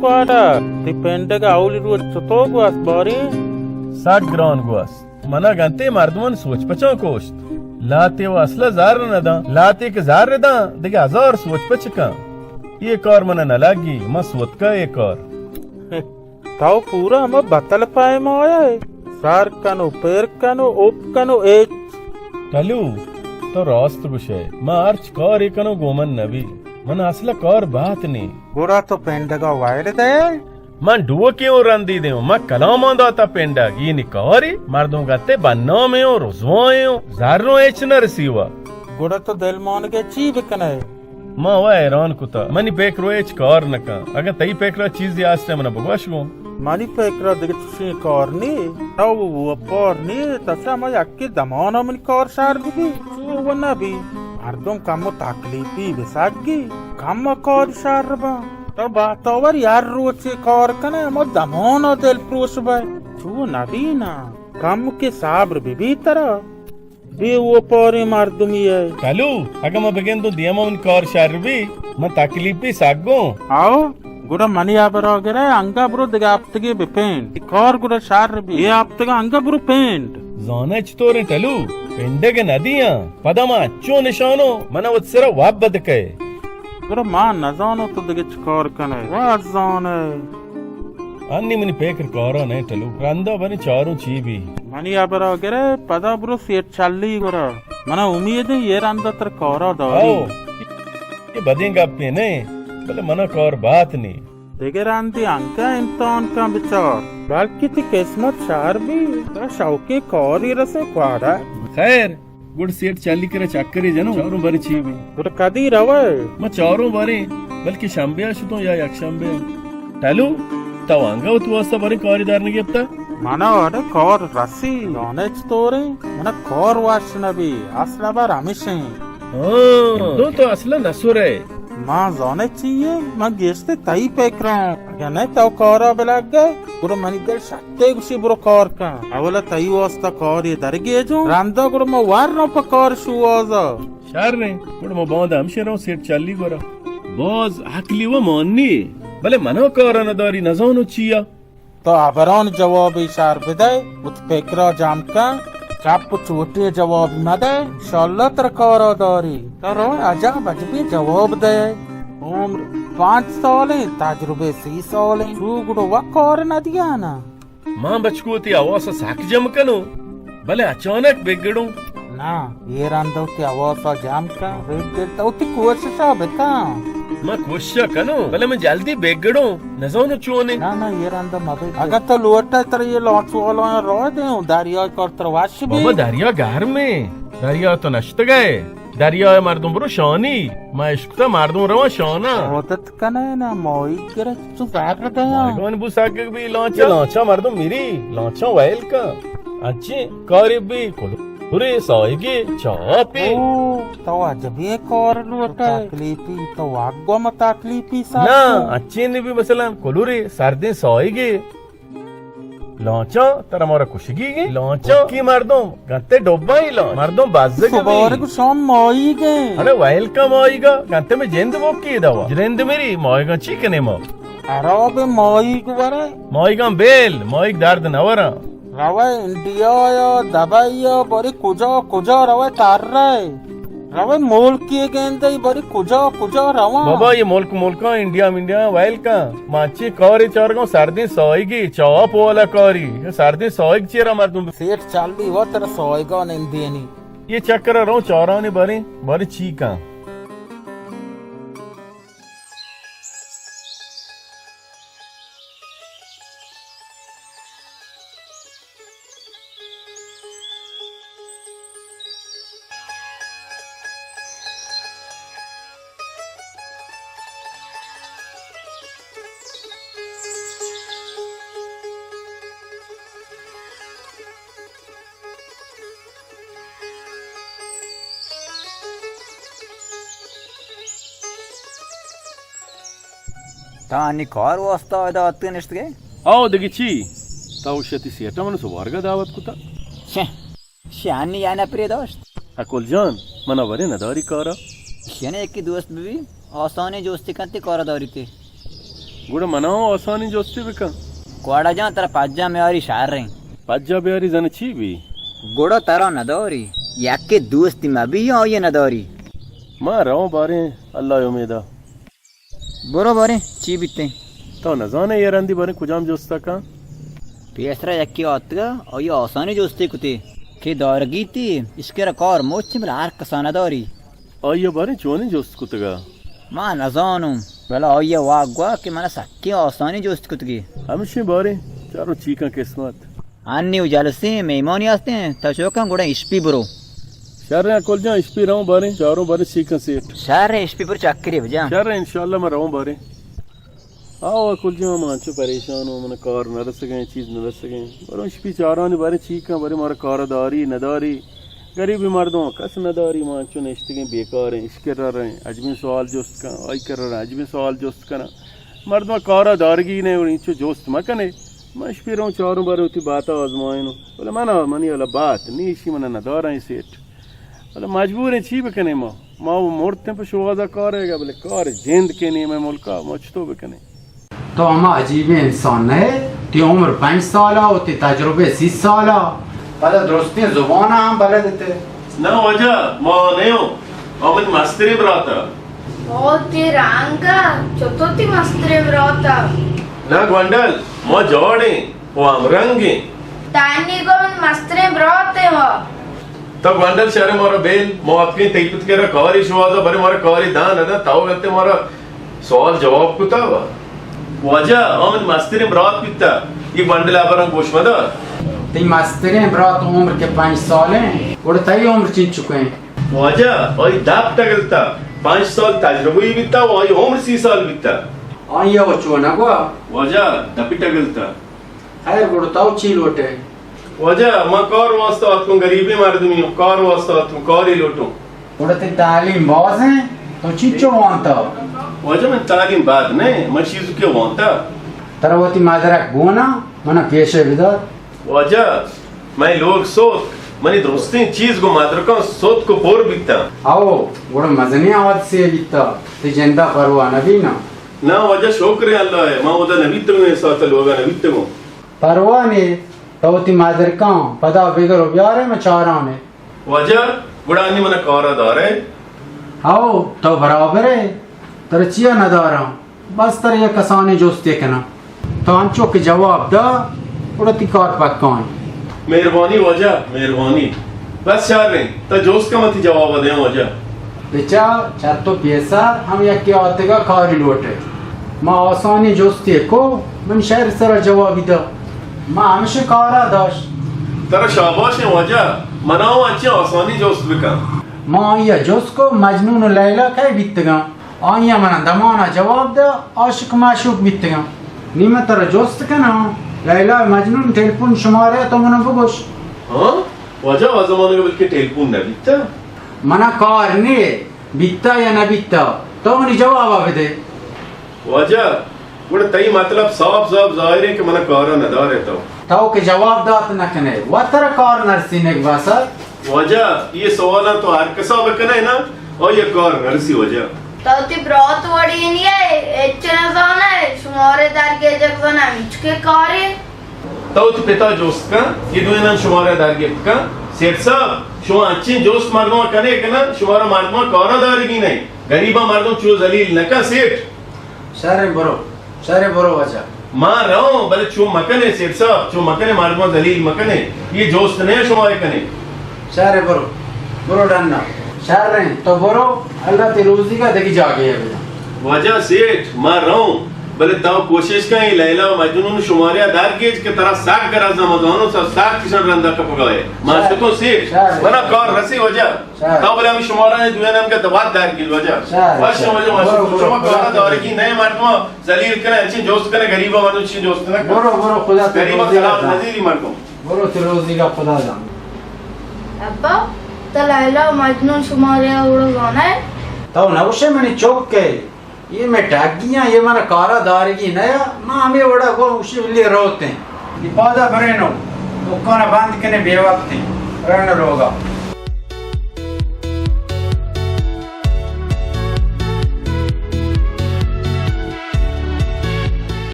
کواڈا، تئی پنڈگ اولی روچ چتو گوست باریں؟ سک گران گوست۔ منا گنتے مردمان سوچ پچاں کوشت۔ لاتے و اصلا زر نداں، لاتے کہ زر داں، دگہ ہزار سوچ پچ کن۔ یہ کار منا نلگی، من سوتکا یہ کار۔ تو پورا ہما بتل پیم آیا ہے۔ سر کنو، پر کنو، اوپ کنو، ایچ۔ ٹلو، تو راست گوشے، من ہرچ کارے کنو گو من نبی۔ من اصلا کار بات نی۔ گڑا تو پنڈگا وائر دے؟ من ڈوکے اوں رندی دیوں، من کلامان داتا پنڈگ، یہ نی کاری، مردم گتے بنامے اوں، رزوائے اوں، زر اوں ایچ نہ رسیوا۔ گڑا تو دل مانگے چی بکنے؟ ما و حیران کتا۔ منی پکرو ہچ کار نکن۔ اگاں تئی پکرا چیزے ہست، منا بگوش گوں۔ منی پکرا دگہ چشیں کار نی۔ تو و پار نی، تسا ما یکی دمانا منی کار شر ببی۔ چو و نبی۔ مردم کم و تکلیفی بسگی، کم و کار شر با۔ تو بہتاوری ہر روچے کار کنے، ما دمانا دل پروش بے۔ چو نبی نا۔ کم کے صبر ببی ترا۔ بے وپاریں مردمی ئے۔ کلو، اگاں من بگندوں دیما من کار شر بی، من تکلیف بی سگوں۔ آؤ، گڑا منی ہبرا گرے، انگا برو دگہ ہفتگے بپینڈ۔ کار گڑا شر بی، اے ہفتگا انگا برو پینڈ۔ زانے چطوریں ٹلو، پنڈگ ندیاں، پدا من اچو نشانو، من وت سرا واب بدکے۔ گڑا ما نزانو تو دگہ چکار کنے، واز زانے۔ انی منی پکر کارا نئے ٹلو۔ رندا بنی چاروں چی بی۔ منی ہبرا گرے، پدا برو سیٹ چلی گورا۔ منا امید ایں یہ رندا تر کارا داری۔ او، یہ بدیں گپے نئے، بلے منا کار بات نی۔ دگہ رندی انکا امتحان کن بچار۔ بلکہ تی قسمت شر بی، ترا شوقیں کاری رسے کواڑا۔ خیر، گڑ سیٹ چالی کرا چکرے جنوں، چاروں باریں چی بی۔ گڑ کدی روئے؟ ما چاروں باریں، بلکہ شنبے آ شتوں یا یک شنبے آ۔ ٹلو، تو انگا وتی واسطہ باریں کاری در نگپتا؟ منا اڑے کار رسی، زانے چطوریں؟ منا کار وش نبی، اصل ہبر ہمیشیں۔ ہاں، تو تو اصلا نسورے۔ ما زانے چیے، ما گیشتے تئی پکراں۔ اگہ نئے تو کارا بلگ گئے، گڑا منی دل شک تے گوشی برو کار کن۔ اولا تئی واسطہ کارے درگیجوں۔ رندا گڑا ما ورناں پہ کار شوہازا۔ شر ایں، گڑا ما باندا ہمشے روں سیٹ چلی گورا۔ باز عقلی و مانی، بلے منا کارا نداری، نزانو چیا۔ تو ہبران جوابی شر بدے، وت پکرا جم کن، چپ و چوٹی جواب مدے، انشاءاللہ تر کارا داری۔ تو رو عجب عجبی جواب دے۔ عمر پانچ سالیں، تجربے سی سالیں۔ چو گڑا و کار ندیانا۔ من بچکو وتی حواس ء سک جم کنوں، بلے اچانک بگڑوں۔ نا، اے رند ء وتی حواس ء جم کن، بگڑ تو وتی کوشش ء بکن۔ من کوشش ء کنوں، بلے من جلدی بگڑوں، نزانوں چونیں۔ نا، نا، اے رند ء مہ بگڑ۔ اگاں تو لوٹ ئے ترا اے لانچ والا راہ دیں، دریا کار ترا وش بی۔ بابا، دریا گرم ایں، دریا تو نشتگ ئے۔ دریا ء مردم برو شانی، ما اشکتا مردم رواں شانا۔ عادت کنے نا، ماہیگ گرے چو زر دیاں۔ ماہیگان بو سگگ بی لانچا۔ لانچا مردم میری، لانچا ویل کن۔ انچیں کاری بی کلورے ساہیگے چاپے۔ او، تو عجبیں کار لوٹے۔ تکلیفی، تو واگو ما تکلیفی ساتھ۔ نا، انچیں نبی مثلاً کلورے سردیں ساہیگے۔ لانچاں ترا مارا کشگی گیں؟ لانچاں کی مردم گنتے ڈبائی لانچ۔ مردم بزگ بی۔ سبارگ شام ماہیگ ایں۔ اڑے ویل کا ماہیگا گنتے میں جند بوکی دوا۔ جرند میری ماہیگاں چی کنے ما؟ خراب ماہیگ ورے۔ ماہیگاں بیل، ماہیگ درد نہ وراں۔ روے انڈیا یا دبئی یا بری کجا کجا روے تر رہے۔ روے ملکی گندے بری کجا کجا رواں۔ بابا، یہ ملک ملکاں، انڈیا منڈیا ویل کن۔ ما چی کاری چارگاں، سردیں ساہیگی، چاپ والا کاری۔ سردیں ساہیگ چیرا مردم۔ سیٹ چل بی و ترا ساہیگا نندینی۔ یہ چکر رو چارانی بری، بری چی کن۔ تانی کار واسطہ ادا اتکے نشتگے؟ آؤ دگہ چی؟ تا وشتی سیٹا من سوارگا دعوت کتا۔ شہ، شانی یا نپرے داشت۔ اکل جان، منا ورے نداری کارا؟ شنے یکی دوست ببی، آسانی جوستی کنتی کارا داری تے۔ گڑا منا ہم آسانی جستی بکن۔ کوڑا جان، ترا پجا میاری شر ایں۔ پجا بیاری زن چی بی؟ گڑا ترا نداری، یکے دوستی مبی یا آئی نداری۔ ما رواں باریں، اللہ ءِ امیدا۔ برو باریں، چی بیتیں؟ تو نزانے اے رندی باریں کجام جستا کن؟ پیسرا یکے آتگا، آئی آسانی جستی کتی کہ دارگی تی، اشکرا کار مچ بلے ہر کسا نداری۔ آئی ءَ باریں چونیں جست کتگا؟ ما نزانوں، بلے آئی ءَ واک گوا کہ منا سکیں آسانی جست کتگی۔ ہمشیں باریں، چاروں چی کن قسمت۔ انی و جلسیں مہمانی ہستیں، تو چوکاں گڑا اشپی برو۔ شر ایں اکل جان، اشپی رواں باریں، چاروں باریں چی کن سیٹ۔ شر ایں، اشپی برو چکرے بجا۔ شر ایں، انشاءاللہ من رواں باریں۔ آو اکل جان، من انچو پریشان اوں، من کار نہ رسگیں، چیز نہ رسگیں۔ برو اشپی چارانی باریں چی کن، باریں مارا کار داری، نداری۔ گریبیں مردم کس نداری، ما انچو نشتگیں بیکاریں، اشکر ریں، اجبیں سوال جست کن، آئی کر ریں، اجبیں سوال جست کن۔ مردم کارا دارگی نہ، انچو جست مکنے۔ من اشپی روں چاروں باریں وتی باتا آزمائینوں۔ بلے من، منی والا بات نی، اشی من نداریں سیٹ۔ بلے مجبوریں، چی بکنیں ما؟ ما و مرتیں پہ شوہازا کارے گا، بلے کار جند کے نی مئے ملکا، ما چطو بکنیں؟ تو ہما عجیبیں انسان نہ ئے، تی عمر پنچ سالا و تی تجربہ سی سالا، پدا درستیں زبان ہم بلد تے۔ نہ واجہ، ما نیوں، آ منی مستریں براتا۔ او تی رنگا، چطو تی مستریں براتا؟ نہ گونڈل، ما جوڑیں و ہم رنگیں۔ تانی گو من مستریں برات ایں وا۔ تو گونڈل شر ایں مارا بیل، ما اتکیں تئی پت کرا کاری شوہازا، باریں مارا کاری دان ندان، تو گتے مارا سوال جواب کتا وا۔ واجہ، آ من مستریں برات بیتا، یہ گونڈل ہبراں گوش مدار۔ تئی مستریں برات عمر کے پنچ سالیں، گڑا تئی عمر چنچکیں؟ واجہ، آئی دپ ٹگلتا، پنچ سال تجربہ بیتا و آئی عمر سی سال بیتا۔ آئی ءَ چو نہ گوا؟ واجہ، دپی ٹگلتا۔ خیر، گڑا تو چی لوٹے؟ واجہ، ما کار واسطہ آتکوں، غریبیں مردمی اوں، کار واسطہ آتکوں، کاری لوٹوں۔ گڑا تئی تعلیم باز ایں، تو چیچو وانتا؟ واجہ، من تعلیم بد نہ، من چیزو کہ وانتا۔ ترا وتی مدرک گونا، منا پیشے بدار۔ واجہ، مئے لوگ سوتک، منی درستیں چیز گوں مدرکاں سوتک و پر بیتاں۔ ہئو، گڑا مزنیں حادثے بیتا، تئی جندا پرواہ نہ بی نا؟ نہ واجہ، شکر اللہ ءَ، ما اودا نہ بیتگوں، اے ساعت لوگا نہ بیتگوں۔ پرواہ نے، تو وتی مدرکاں پدا بگر و بیارے، من چاران ئے۔ واجہ، گڑا انی منا کارا دارے؟ ہئو، تو برابر ئے، ترا چیا نداراں؟ بس ترا یک کسانیں جستے کناں۔ تو انچو کہ جواب دا، گڑا تئی کار پکا انت۔ مہربانی واجہ، مہربانی۔ بس شر ایں، تو جست کن، من تئی جواب دیاں واجہ۔ بچار، چہ تو پیسر ہم یکے آتگا کاری لوٹے۔ ما آسانی جستے کو، من شر سرا جوابی دا۔ ما ہمشیں کارا داشت۔ ترا شاباش ایں واجہ، منا ہوں انچیں آسانی جست بکن۔ ما آئیا جست کو، مجنون و لیلا کئے بیتگاں؟ آئیا منا دمانا جواب دا، عاشق معشوق بیتگاں۔ نی من ترا جست کناں، لیلا و مجنون ٹیلیفون شمارے تو منا بگوش۔ ہاں؟ واجہ، آ زمانگا بلکہ ٹیلیفون نہ بیتا۔ منا کار نے، بیتا یا نہ بیتا، تو منی جوابا بدے۔ واجہ، گڑا تئی مطلب صاف صاف ظاہر ایں کہ منا کارا ندارے تو۔ تو کہ جواب دات نہ کنے، و ترا کار نرسینگ باسا۔ واجہ، یہ سوالاں تو ہر کسا بکنے نا، او یہ کار نرسی واجہ۔ تو تی برات وڑی نیے، ہچ نزانے، شمارے درگیجگ زن ہمیچ کے کارے۔ تو وتی پتا جست کن، یہ دوئینان شمارا در گپت کن۔ سیٹھ صاحب، شما انچیں جست مردماں کنے کہ نہ، شمارا مردماں کارا دارگی نہ۔ غریباں مردم چو ذلیل نہ کن سیٹھ۔ شر ایں برو، شر ایں برو واجہ۔ ما رواں، بلے چو مکنے سیٹھ صاحب، چو مکنے، مردماں ذلیل مکنے۔ یہ جست نہ شما کنے۔ شر ایں برو، برو ڈنا۔ شر ایں، تو برو، اللہ تئی روزیگا دگہ جاگہے بدا۔ واجہ سیٹھ، ما رواں، بلے تو کوشش کن، اے لیلا و مجنون شمارے ءَ در گیج کہ ترا سک گرز، ما زانوں، سک، سک کشن رندا کپگا ئے۔ ما شر، شتوں سیٹھ، شر۔ منا کار رسی واجہ۔ شر۔ تو بلے ہمے شمارا دوئینان کہ دبات در گیج واجہ۔ شر، وش شر۔ واجہ، وش۔ برو، برو، شما برو۔ کارا دارگی نئے، مردماں ذلیل کنے، انچیں جست کنے، غریبا مردم چی جست نہ کنے۔ برو، برو، خدا تئی غریبا روزی خلاف دات۔ نزیری مردم۔ برو، تئی روزیگا خدا دات۔ ابا، تو لیلا و مجنون شمارے ءَ وڑا زانے؟ تو نہ گوشے منی چک ئے، یہ مئے ٹگی آں، یہ منا کارا دارگی نیا، ما ہمے وڑا گوں گوشی بلی روتیں۔ یہ پادا برینو، دکانا بند کنے، بے وقتیں، رن روگا۔